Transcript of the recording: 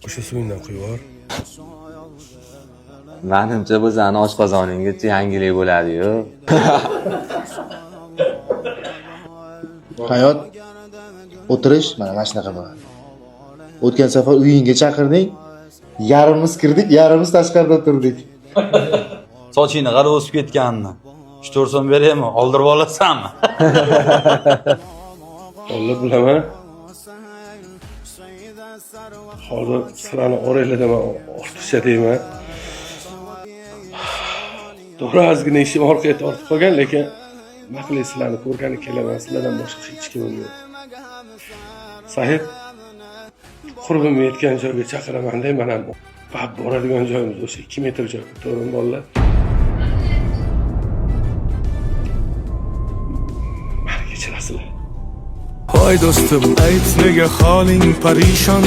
O'sha suvingdan quyib yubor. Manimcha, bu sani oshqozoningga yangilik bo'ladi-yu. Hayot o'tirish mana shunaqa bo'ladi. O'tgan safar uyingga chaqirding, yarmimiz kirdik, yarmimiz tashqarida turdik. Sochingni qara o'sib ketganini. 3-4 so'm beraymi? Oldirib olasanmi? Bolalar, bilaman. Hozir sizlarni oranglarda man ortiqcha deyman. To'g'ri, ozgina ishim orqaga tortib qolgan, lekin nima qilay, sizlarni ko'rgani kelaman, sizlardan boshqa hech kimim yo'q. Sahib, qurbim yetgan joyga chaqiraman deb, man ham boradigan joyimiz o'sha 2 metr joyga, to'g'rimi bolalar? Mani kechirasizlar. Hoy do'stim, ayt, nega holing parishon?